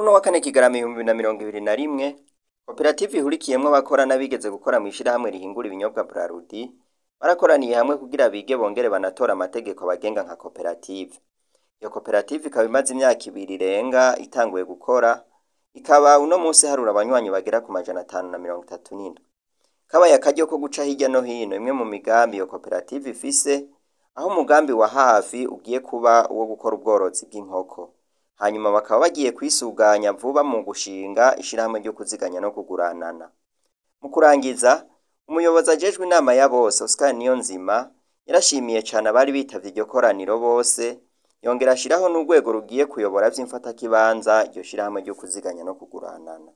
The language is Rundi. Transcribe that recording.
Kuri uno wa kane Kigarama 2021, koperative ihurikiyemwo abakora n'abigeze gukora mw'ishirahamwe rihingura ibinyobwa Brarudi, barakoraniye hamwe kugira bige bongere banatore amategeko abagenga nka koperative. Iyo koperative ikaba imaze imyaka 2 irenga itanguye gukora, ikaba uno munsi iharura abanywanyi bagera ku 537. Kabaye akaryo ko guca hirya no hino imwe mu migambi iyo koperative ifise, aho umugambi wa hafi ugiye kuba uwo gukora ubworozi bw'inkoko. Hanyuma bakaba bagiye kwisuganya vuba mu gushinga ishirahamwe ryo kuziganya no kuguranana. Mu kurangiza, umuyobozi ajejwe inama ya bose Oscar Niyonzima yarashimiye cane abari bitavye iryo koraniro bose, yongera ashiraho n'urwego rugiye kuyobora vy'imfatakibanza iryo shirahamwe ryo kuziganya no kuguranana.